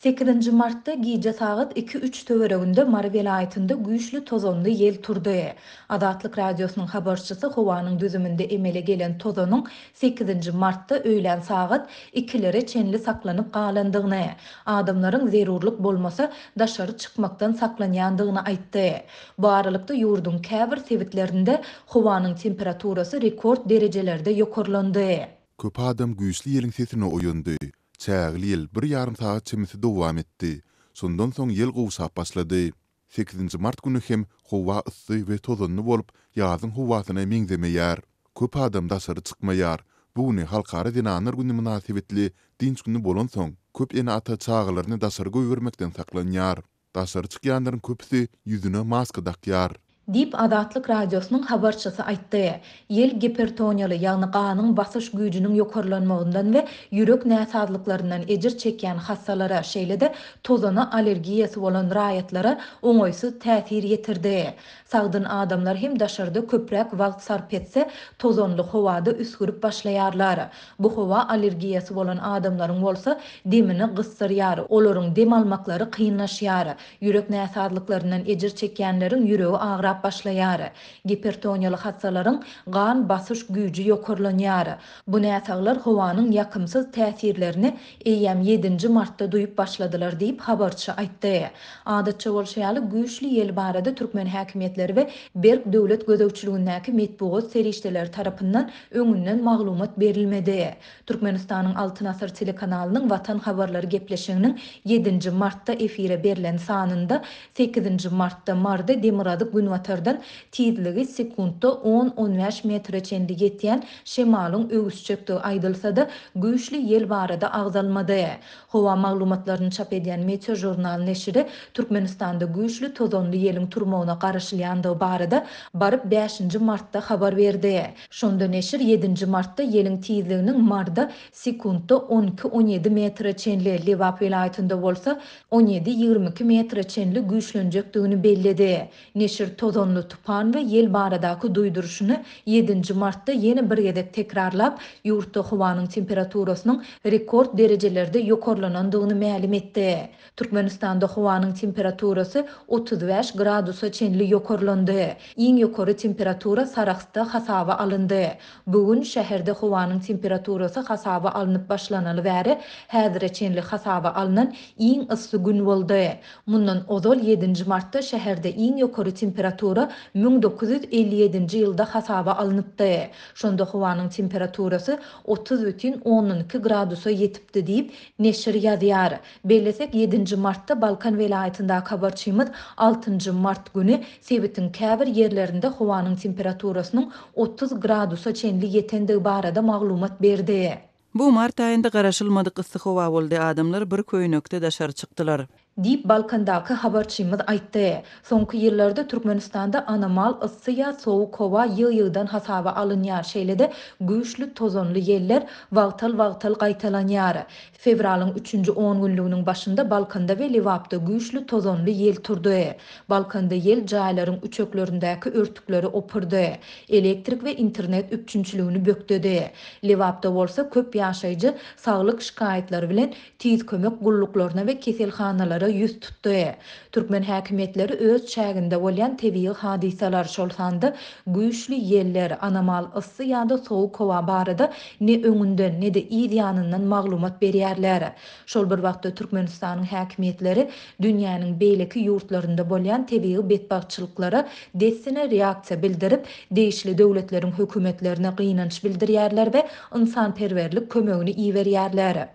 Sekizinji martda gije sagat iki-üç töwereginde Mary welaýatynda güýçli tozanly ýel turdy. Azatlyk Radiosynyň habarçysy howanyň düzüminde emele gelen tozanyň sekizinji martda öýlän sagat ikilere çenli saklanyp galandygyny, adamlaryň zerurlyk bolmasa daşary çykmakdan saklanýandygyny aýtdy. Bu aralykda ýurduň käbir sebitlerinde howanyň temperaturasy rekord derejelerde ýokarlandy. Köp adam güýçli ýeliň sesine oýandy. Çägeli ýel bir ýarym sagat çemesi dowam etdi. Şondan soň ýel gowşap başlady. Sekizinji mart güni hem howa yssy we tozanly bolup, ýazyň howasyna meňzemeýär. Köp adam daşary çykmaýar. Bu güni Halkara zenanlar güni mynasybetli dynç güni bolansoň, köp ene-ata çagalaryny daşary goýbermekden saklanýar. Daşary çykýanlaryň köpüsi ýüzüne maska dakýar. Diýip, Azatlyk Radiosynyň habarçysy aýtdy. Ýel gipertoniýaly, ýagny ganyň basyş güýjüniň ýokarlanmagyndan we ýürek näsazlyklaryndan ejir çekýän hassalara, şeýle-de tozana allergiýasy bolan raýatlara oňaýsyz täsir ýetirdi. Sagdyn adamlar hem daşarda köpräk wagt sarp etse, tozanly howada üsgürip başlaýarlar. Bu howa allergiýasy bolan adamlaryň bolsa demini gysdyrýar, olaryň dem almaklary kynlaşýar. Ýürek näsazlyklaryndan ejir çekýänleriň ýüregi agrap başlaýar. Gipertoniýaly hassalaryň gan basyş güýji ýokarlanýar. Bu näsaglar howanyň ýakymsyz täsirlerini eýýäm ýedinji martda duýup başladylar diýip, habarçy aýtdy. Adatça bolşy ýaly, güýçli ýel barada türkmen häkimiýetleri we berk döwlet gözegçiligindäki metbugat serişdeleri tarapyndan öňünden maglumat berilmedi. Türkmenistanyň Altyn asyr telekanalynyň Watan habarlary gepleşiginiň ýedinji martda efire berlen sanynda sekizinji martda Maryda demirgazyk-günbatardan tizligi sekuntda on-on bäş metre çenli ýetýän şemalyň öwüsjekdigi aýdylsa-da, güýçli ýel barada agzalmady. Howa maglumatlaryny çap edýän Meteožurnal neşiri Türkmenistanda güýçli tozanly ýeliň turmagyna garaşylýandygy barada baryp bäşinji martda habar berdi. Şonda neşir ýedinji martda ýeliň tizliginiň Maryda sekuntda on iki-on ýedi metre çenli, Lebap welaýatynda bolsa on ýedi-ýigrimi iki metre çenli güýçlenjekdigini belledi. Neşir tozanly tupan we ýel baradaky duýduryşyny ýedinji martda ýene bir gezek tekrarlap, ýurtda howanyň temperaturasynyň rekord derejelerde ýokarlanandygyny mälim etdi. Türkmenistanda howanyň temperaturasy 35 gradusa çenli ýokarlandy. Iň ýokary temperatura Sarahsda hasaba alyndy. Bu gün şäherde howanyň temperaturasy hasaba alnyp başlanaly bäri häzire çenli hasaba alnan iň yssy gün boldy. Mundan ozal ýedinji martda şäherde iň ýokary temperatura 1957-nji ýylda hasaba alnypdy. Şonda howanyň temperaturasy 30,2 gradusa ýetipdi diýip, neşir ýazýar. Bellesek, ýedinji martda Balkan welaýatyndaky habarçymyz altynjy mart güni sebitiň käbir ýerlerinde howanyň temperaturasynyň 30 gradusa çenli ýetendigi barada maglumat berdi. Bu mart aýynda garaşylmadyk yssy howa boldy, adamlar bir köýnekde daşary çykdylar. Diýip, Balkandaky habarçymyz aýtdy. Soňky ýyllarda Türkmenistanda anomal yssy ýa sowuk howa ýygy-ýygydan hasaba alynýar, şeýle-de güýçli tozanly ýeller wagtal-wagtal gaýtalanýar. Fewralyň üçünji ongünlüginiň başynda Balkanda we Lebapda güýçli tozanly ýel turdy. Balkanda ýel jaýlaryň üçeklerindäki örtükleri opurdy, elektrik we internet üpjünçiligini bökdedi. Lebapda bolsa köp ýaşaýjy saglyk şikaýatlary bilen Tiz kömek gulluklaryna we keselhanalara ýüz tutdy. Türkmen häkimiýetleri öz çäginde bolýan tebigy hadysalar, şol sanda güýçli ýeller, anomal yssy ýa-da sowuk howa barada ne öňünden, ne-de yz ýanyndan maglumat berýärler. Şol bir wagtda Türkmenistanyň häkimiýetleri dünýäniň beýleki ýurtlarynda bolýan tebigy betbagtçylyklara dessine reaksiýa bildirip, degişli döwletleriň hökümetlerine gynanç bildirýärler we ynsanperwerlik kömegini iberýärler.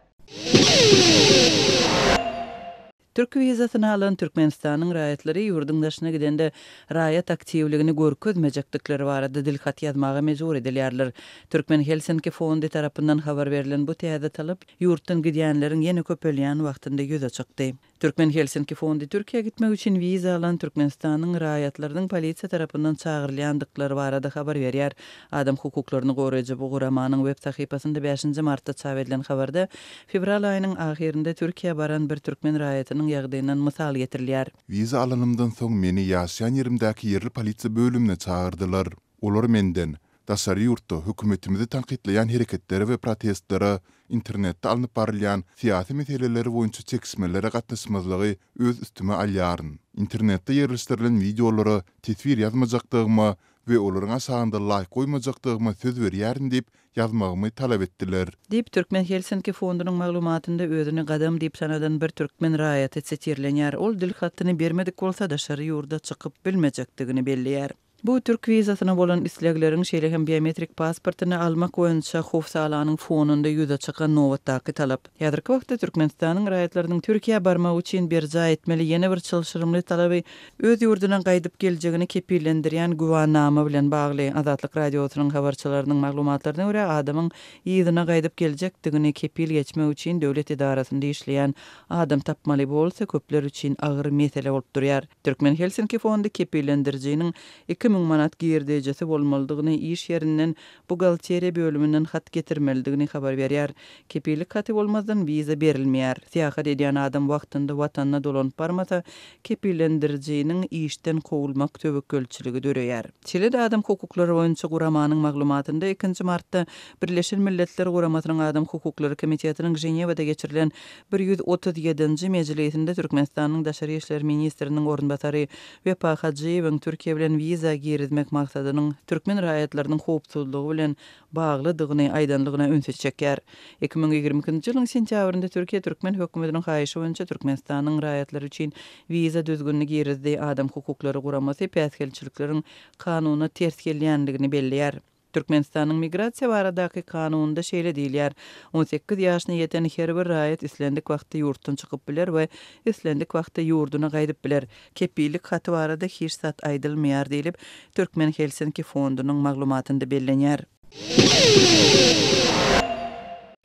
Türk wizasyny alan Türkmenistanyň raýatlary ýurduň daşyna gidende raýat aktiwligini görkezmejekdikleri barada dilhat ýazmaga mejbur edilýärler. Türkmen Helsinki fondy tarapyndan habar berlen bu täze talap ýurtdan gidýänleriň ýene köpelýän wagtynda ýüze çykdy. Türkmen Helsinki fondy Türkiýä gitmek üçin wiza alan Türkmenistanyň raýatlarynyň polisiýa tarapyndan çagyrylýandyklary barada habar berýär. Adam hukuklaryny goraýjy bu guramanyň web sahypasynda bäşinji martda çap edilen habarda fewral aýynyň ahyrynda Türkiýä baran bir türkmen raýatynyň ýagdaýyndan mysal getirilýär. Wiza alanymdan soň meni ýaşaýan ýerimdäki ýerli polisiýa bölümine çagyrdylar. Olar menden, Daşary ýurtda hökümetimizi tankytlaýan hereketlere we protestlere. Internetde alnyp barylýan syýasy meseleler boýunça çekişmelere gatnaşmazlygy öz üstüme alýaryn. Internetde ýerleşdirilen wideolara teswir ýazmajakdygyma we olaryň aşagynda laýk goýmajakdygyma söz berýärin diýip ýazmagymy talap etdiler. Diýip, Türkmen Helsinki fondunyň maglumatynda özüni Gadam diýip tanadan bir türkmen raýaty sitirlenýär. Ol dil hatyny bermedik bolsa, daşary ýurda çykyp bilmejekdigini belleýär. Bu türk wizasyna bolan islegleriň, şeýle hem biometrik pasportyny almak boýunça howsalanyň fonunda ýüze çykan nobatdaky talap. Häzirki wagtda Türkmenistanyň raýatlarynyň Türkiýä barmagy üçin berjaý etmeli ýene bir çylşyrymly talaby öz ýurduna gaýdyp geljegini kepillendirýän güwanama bilen bagly. Azatlyk Radiosynyň habarçylarynyň maglumatlaryna görä, adamyň yzyna gaýdyp geljekdigini kepil geçmek üçin döwlet edarasynda işleýän adam tapmaly bolsa, köpler üçin agyr mesele bolup durýar. Türkmen Helsinki fondy kepillendirijiniň 2000 manat girdejisi bolmalydygyny, iş ýerinden buhgalteriýa bölüminden hat getirmelidigini habar berýär. Kepillik haty bolmazdan wiza berilmeýär. Syýahat edýän adam wagtynda watanyna dolanyp barmasa, kepillendirijiniň işden kowulmak töwekgelçiligi döreýär. Şeýle-de adam hukuklary boýunça guramanyň maglumatynda ikinji martda Birleşen Milletler Guramasynyň Adam hukuklary komitetiniň Ženewada geçirilen 137-nji mejlisinde Türkmenistanyň daşary işler ministriniň orunbasary Wepa Hajyýewiň Türkiýe bilen wiza girizmek maksadynyň türkmen raýatlarynyň howpsuzlygy bilen baglydygyny aýdanlygyna ünsi çekýär. 2022-nji ýylyň sentýabrynda Türkiýe türkmen hökümetiniň haýyşy boýunça Türkmenistanyň raýatlary üçin wiza düzgünini girizdi. Adam hukuklary guramasy päsgelçilikleriň kanuna ters gelýändigini belleýär. Türkmenistanyň Migrasiýa baradaky kanunynda şeýle diýilýär, 18 ýaşyna ýeten her bir raýat islendik wagtda ýurtdan çykyp biler we islendik wagtda ýurduna gaýdyp biler. Kepillik haty barada hiç zat aýdylmaýar diýlip, Türkmen Helsinki fondunyň maglumatynda bellenýär.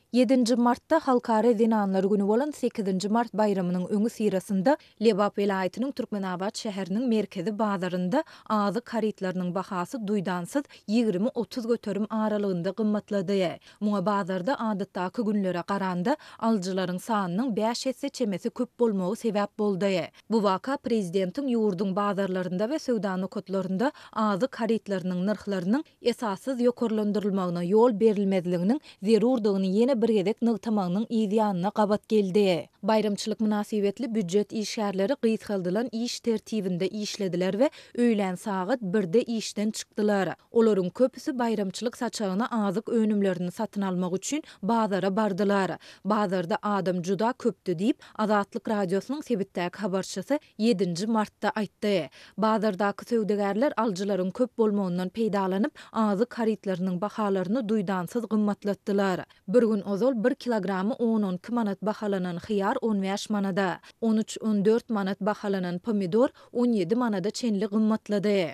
Ýedinji martda Halkara zenanlar güni bolan sekizinji mart baýramynyň öňüsyrasynda Lebap welaýatynyň Türkmenabat şäheriniň merkezi bazarynda azyk harytlarynyň bahasy duýdansyz 20-30 göterim aralygynda gymmatlady. Muňa bazarda adatdaky günlere garanda, alyjylaryň sanynyň bäş esse çemesi köp bolmagy sebäp boldy. Bu waka prezidentiň ýurduň bazarlarynda we söwda nokatlarynda azyk harytlarynyň nyrhlarynyň esassyz ýokarlandyrylmagyna ýol berilmezliginiň zerurdygyny ýene bir gezek nygtamagynyň yz ýanyna gabat geldi. Baýramçylyk mynasybetli býujet işgärleri gysgaldylan iş tertibinde işlediler we öýlän sagat birde işden çykdylar. Olaryň köpüsi baýramçylyk saçagyna azyk önümlerini satyn almak üçin bazara bardylar. Bazarda adam juda köpdi diýip, Azatlyk Radiosynyň sebitdäki habarçysy ýedinji martda aýtdy. Bazardaky söwdagärler alyjylaryň köp bolmagyndan peýdalanyp, azyk harytlarynyň bahalaryny duýdansyz gymmatlatdylar. Bir gün ozal bir kilogramy on-on iki manat bahalanan hyýar on bäş manada, on üç-on dört manat bahalanan pomidor on ýedi manada çenli gymmatlady.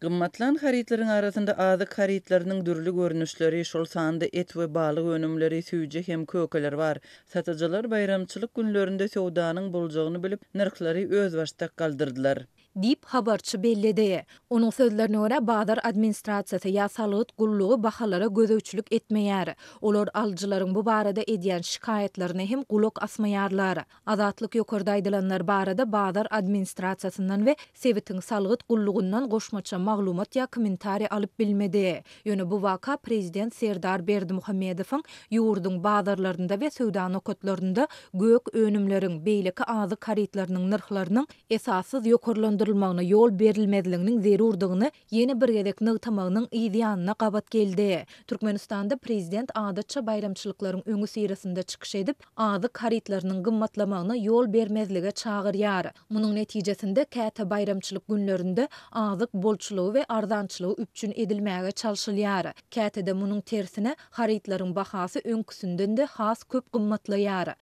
Gymmatlan harytlaryň arasynda azyk harytlarynyň dürli görnüşleri, şol sanda et we balyk önümleri, süýji hem kökeler bar. Satyjylar baýramçylyk günlerinde söwdanyň boljagyny bilip, nyrhlary özbaşdak galdyrdylar. Diýip, habarçy belledi. Onuň sözlerine görä, bazar administrasiýasy ýa salgyt gullugy bahalara gözegçilik etmeýär. Olar alyjylaryň bu barada edýän şikaýatlaryna hem gulak asmaýarlar. Azatlyk ýokarda aýdylanlar barada bazar administrasiýasyndan we sebitiň salgyt gullugyndan goşmaça maglumat ýa kommentariý alyp bilmedi. Ýöne bu waka prezident Serdar Berdimuhamedowyň ýurduň bazarlarynda we söwda nokatlarynda gök önümleriň, beýleki azyk harytlarynyň nyrhlarynyň esassyz ýokarlandyrylmagyna ýol berilmezliginiň zerurdygyny ýene bir gezek nygtamagynyň yz ýanyna gabat geldi. Türkmenistanda prezident adatça baýramçylyklaryň öňüsyrasynda çykyş edip, azyk harytlarynyň gymmatlamagyna ýol bermezlige çagyrýar. Munuň netijesinde, käte baýramçylyk günlerinde azyk bolçulygy we arzançylygy üpjün edilmäge çalşylýar. Käte-de munuň tersine, harytlaryň bahasy öňküsinden-de has köp gymmatlaýar.